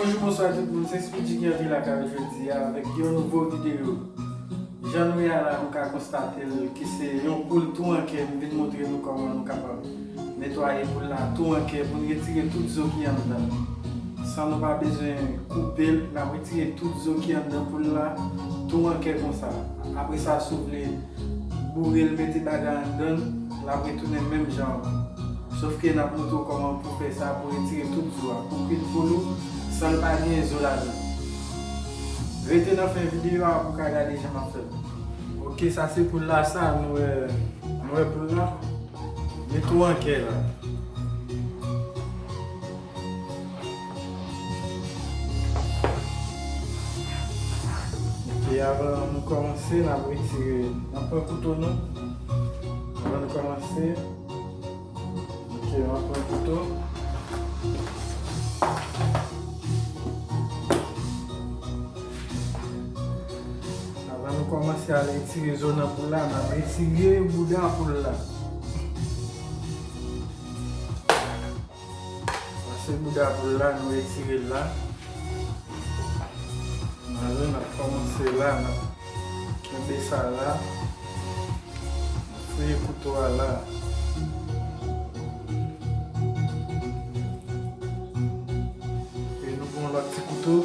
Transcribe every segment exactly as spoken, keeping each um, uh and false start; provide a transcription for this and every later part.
Bonjou, bonswa tout moun, se Speedy ki antre lakay ou jodi a avèk yon nouvo videyo. Jan nou ye a la, nou ka konstate l ki se yon poul tou an kè, m vin montre nou kòman nou kapab netwaye poul la tou an kè pou n retire tout zo ki anndan l. San nou pa bezwen koupe l, n ap retire tout zo ki anndan poul la tou an kè konsa. Apre sa, si w vle boure l, mete bagay anndan l, l ap retounen menm jan ankò. Sof ke n ap montre w kòman pou fè sa, pou retire tout zo a, pou kwit poul ou san l pa gen zo ladan l. Rete nan fen videyo a pou w ka gade jan m ap fè l. Ok, sa se poul la, sa, nou wè, nou wè poul la. Li tou an kè la. Ok, avan nou kòmanse, n ap retire, n ap pran kouto nou. Avan nou kòmanse, ok, n ap pran kouto. Avan nou kòmanse al retire zo nan poul la, n ap retire bouda poul la. Sa se bouda poul la, nou retire l la. Malè, n ap kòmanse la, n ap kenbe sa la. N ap fouye kouto a la. E nou pran lòt ti kouto.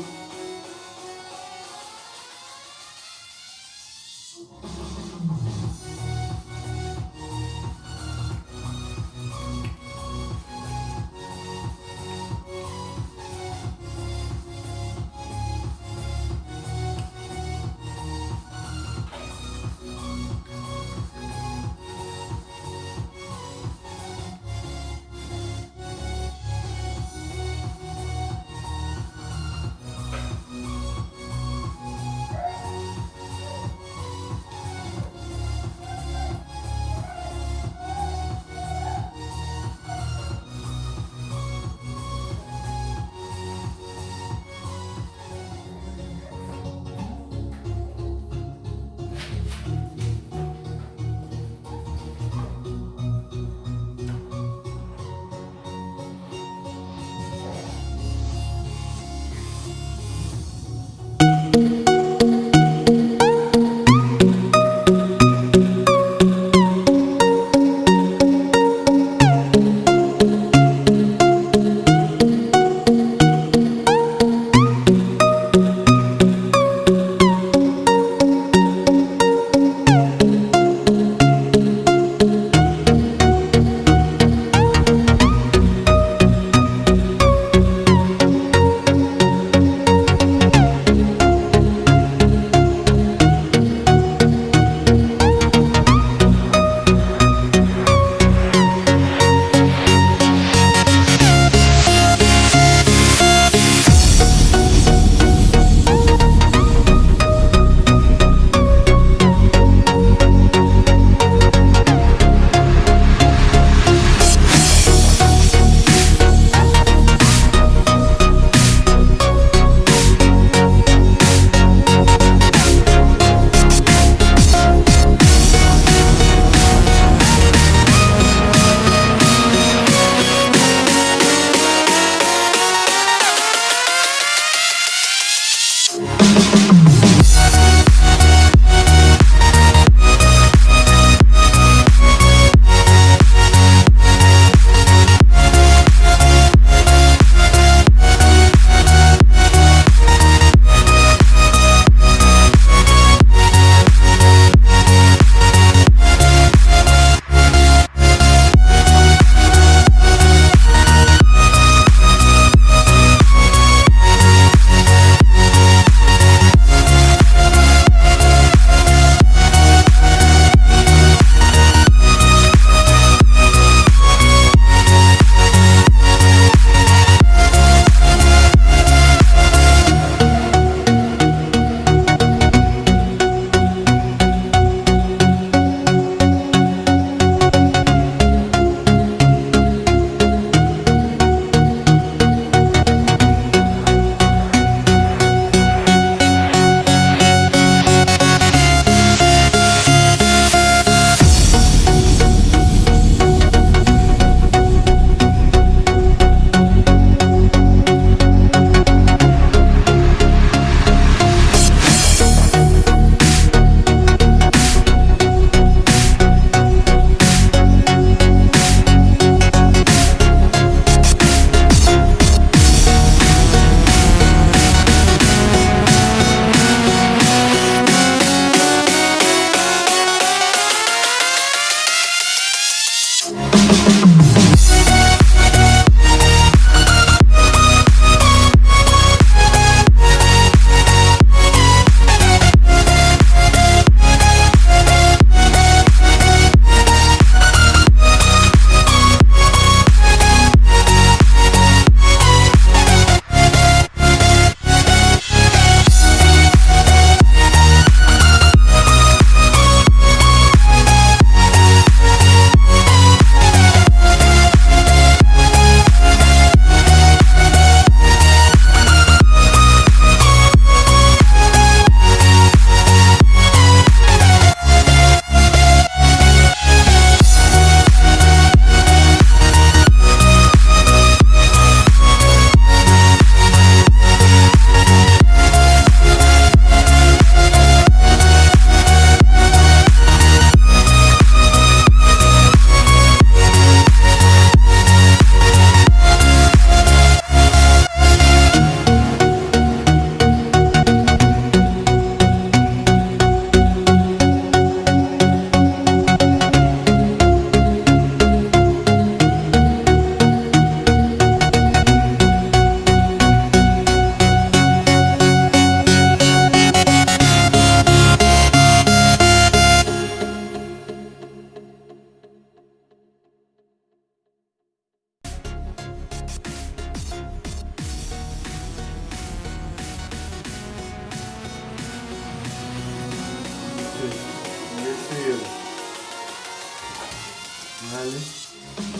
Ale.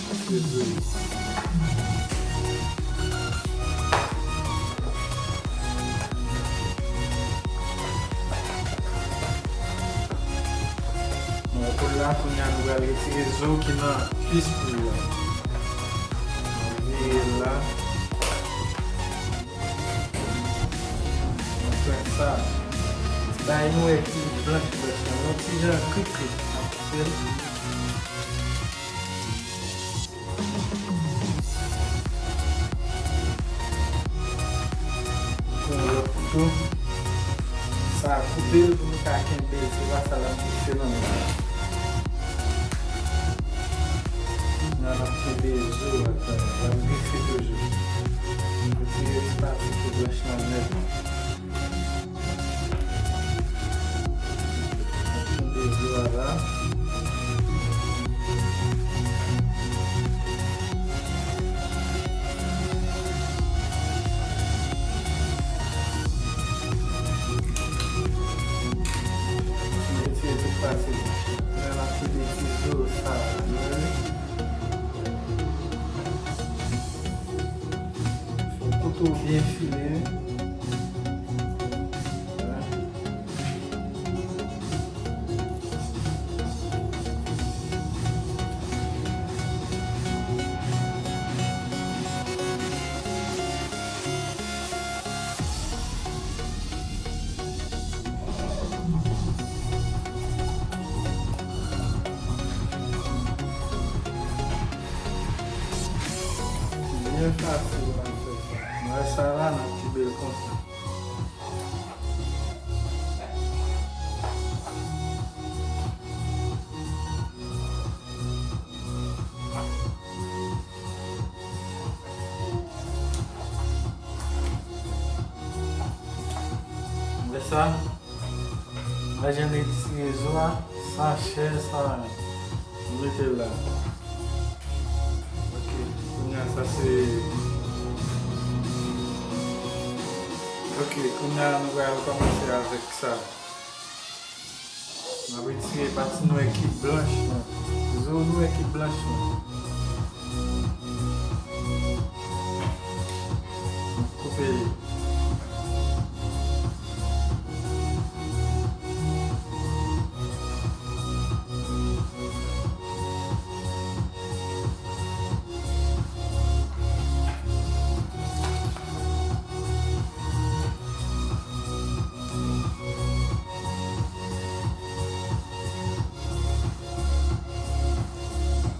Pase zo. Bon, pou la, kounye a, nou pral retire zo ki nan kuis poul la. Nou vire l la. Mwen fè sa. Ti bagay nou wè ki blanch blanch lan. Yon ti jan krik krik. N ap koupe l. Pran yon lòt kouto. Sa a koupe l pou nou ka kenbe. Se pa sa l ap grife nan men. Nan l ap kenbe zo a, l ap grife toujou. Retire ti pati ki blanch lan nèt. Kenbe zo a la. Retire tout pati blanch lan. Kounye a n ap kenbe ti zo sa a. Fò kouto w byen file. Byen fasil pou n fè sa. Mwen sa la, n ap kenbe l konsa. Mwen sa. Mwen jan retire zo a, san chè, san anyen. Nou mete l la. Ok, kounye a sa se. Ok, kounye a nou pral kòmanse avèk sa. N ap retire pati nwè ki blanch lan. Zo nwè ki blanch lan. Koupe li.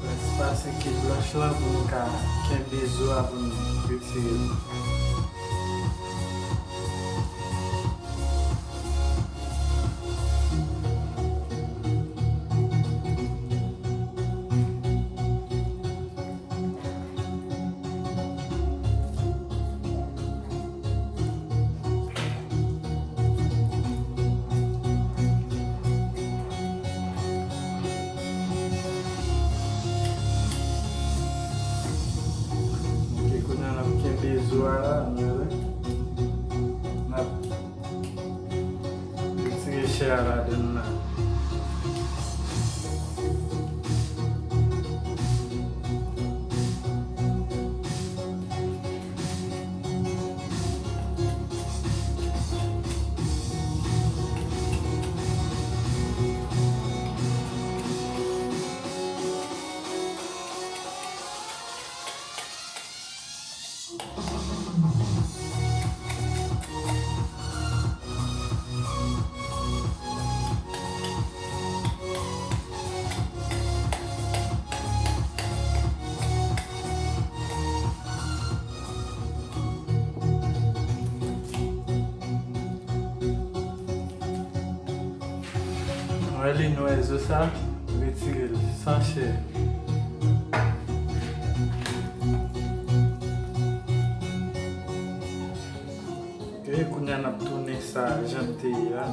Rès pase ke blanch lan pou nou ka kenbe zo a pou nou retire l. Ok, kounye a n ap kenbe zo a la, nou wè. N ap retire chè a ladann nan. Wè li, nou wè zo sa, retire l san chè. Ok, kounye a n ap tounen sa jan l te ye a.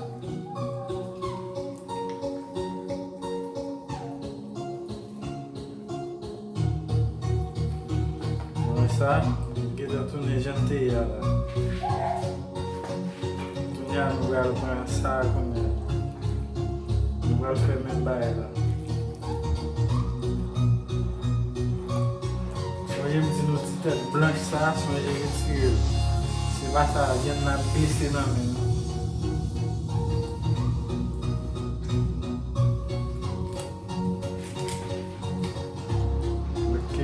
Bon, sa gentan tounen jan l te ye a la. Kounye a nou pral pran sa a kounye a. Nou pral fè menm bagay la. Sa, sonje retire l. Se pa sa, vyann nan ap glise nan men nou. Ok.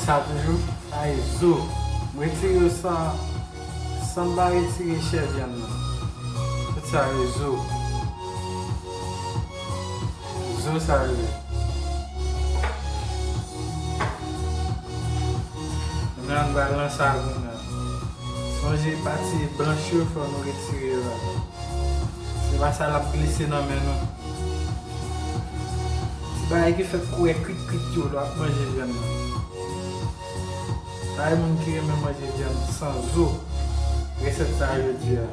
Sa toujou, sa e zo. M retire yo san, san m pa retire chè vyann nan. Tout sa e zo. Zo sa yo ye. Kounye a nou pral nan sa kounye a. Sonje pati blanch yo fò nou retire yo ladan. Se pa sa l ap glise nan men nou. Ti bagay ki fèk kouri krit krit yo lè w ap manje vyann nan. Sa e moun ki renmen manje vyann san zo. Resèt sa jodi a.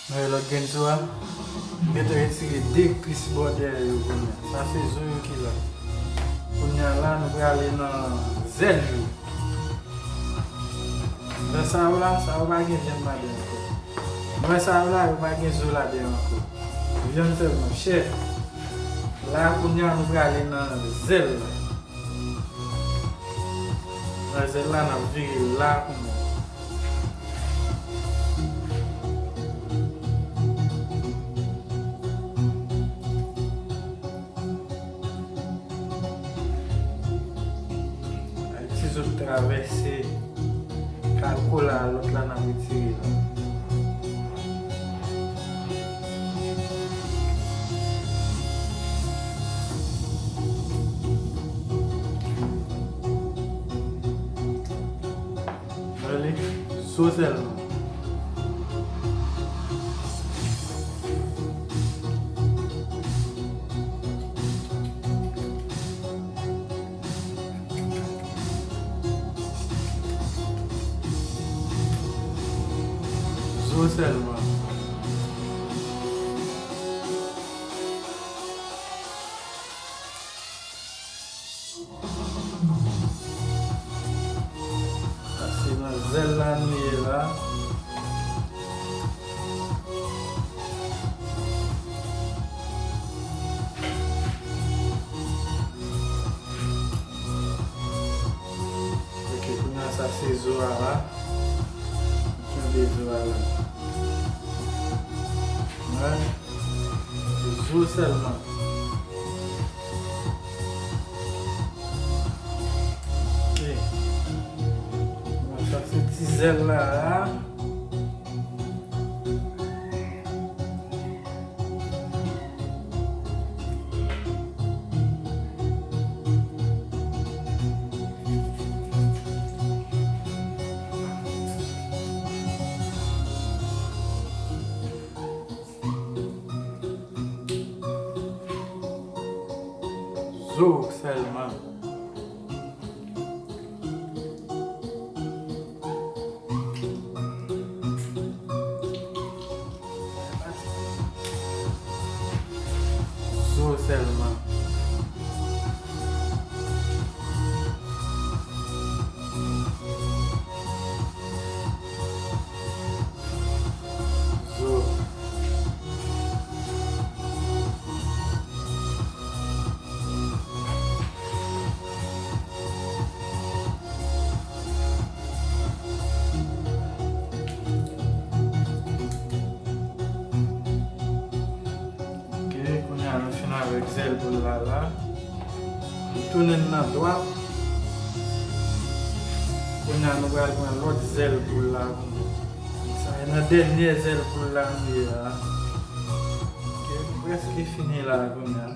Nan lòt grenn zo a, m gentan retire de kris bò dèyè yo kounye a. Sa se zo yo ki la. Kounye a la, nou prale nan zèl yo. Nan sa yo la, sa yo pa gen vyann ladan ankò. Nan sa yo la, yo pa gen zo ladan ankò. Vyann sèlman, chè. La, kounye a, nou prale nan zèl la. Nan zèl la, n ap vire la kounye a. Ak ti zo k travèse kalkola a, lòt la n ap retire la. Rele zo sèlman. Zo sèlman. Sa se nan zèl la nou ye la. Ok, kounye a sa se zo a la. Kenbe zo a la. Wè. Zo sèlman. Ok. Bon, sa se ti zèl la, la. Zo sèlman. Zo sèlman. Zo. Ok, kounye a nou fin avèk zèl poul la la. Nou tounen l nan dwat. Kounye a nou pral pran lòt zèl poul la. Sa e nan dènyè zèl poul la nou ye la. Ok, nou prèske fini la kounye a.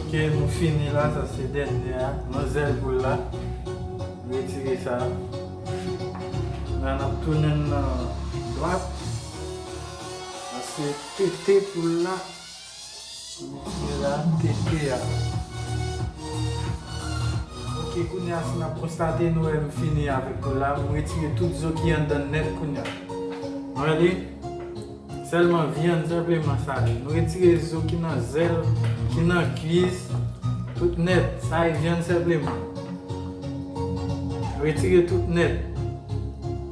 Ok, nou fini la, sa se dènyè a, nan zèl poul la. Retire sa. La n ap tounen nan dwat. Sa se tete poul la. Retire la, tete a. Ok, kounye a si n ap konstate, nou wè m fini avèk poul la. M retire tout zo ki anndan nèt kounye a. Nou wè li? Sèlman vyann senpleman sa ye. Nou retire zo ki nan zèl, ki nan kwis, tout nèt. Sa ye vyann senpleman. Retire tout nèt.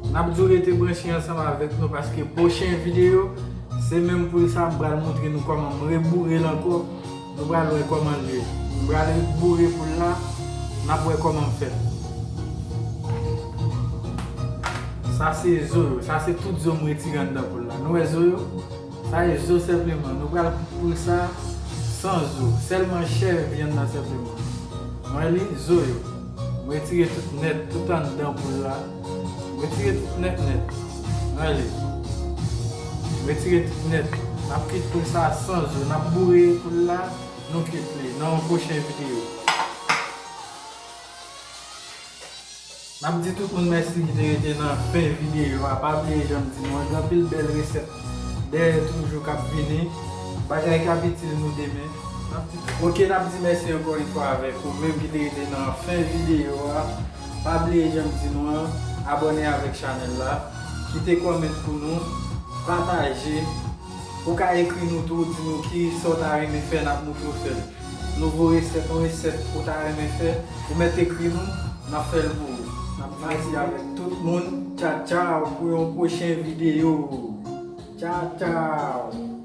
N ap di w rete branche ansanm avèk nou paske pwochen videyo, se menm poul sa m pral montre nou kòman m reboure l ankò. Nou pral wè kòman l ye. M pral reboure poul la, n ap wè kòman m fè l. Sa se zo yo. Sa se tout zo m retire anndan poul la. Nou wè zo yo? Sa e zo senpleman. Nou pral koud poul sa san zo. Sèlman chè vyann nan senpleman. Mwen li zo yo. Mwen retire tout nèt, tout anndan poul la. Mwen retire tout nèt nèt. Mwen li. Mwen retire tout nèt. N ap kwit poul sa san zo. N ap boure poul la. Nou kwit li nan yon pwochen videyo. N ap di tout moun mèsi ki te rete nan fen videyo a. Pa bliye jan m di nou an, gen anpil bèl resèt dèyè toujou k ap vini. Bagay k ap itil nou demen. N ap di, ok, n ap di mèsi ankò yon fwa avèk ou menm ki te rete nan fen videyo a. Pa bliye jan m di nou an, abòne avèk chanèl la, kite kòmant pou nou, pataje. Ou ka ekri nou tou, di nou ki sa w ta renmen fè, n ap montre w fè l. Nouvo resèt, yon resèt ou ta renmen fè, ou mèt ekri nou, n ap fè l pou ou. N ap di mèsi avèk tout moun. Tchaw, tchaw, pou yon pwochen videyo. Tchaw, tchaw.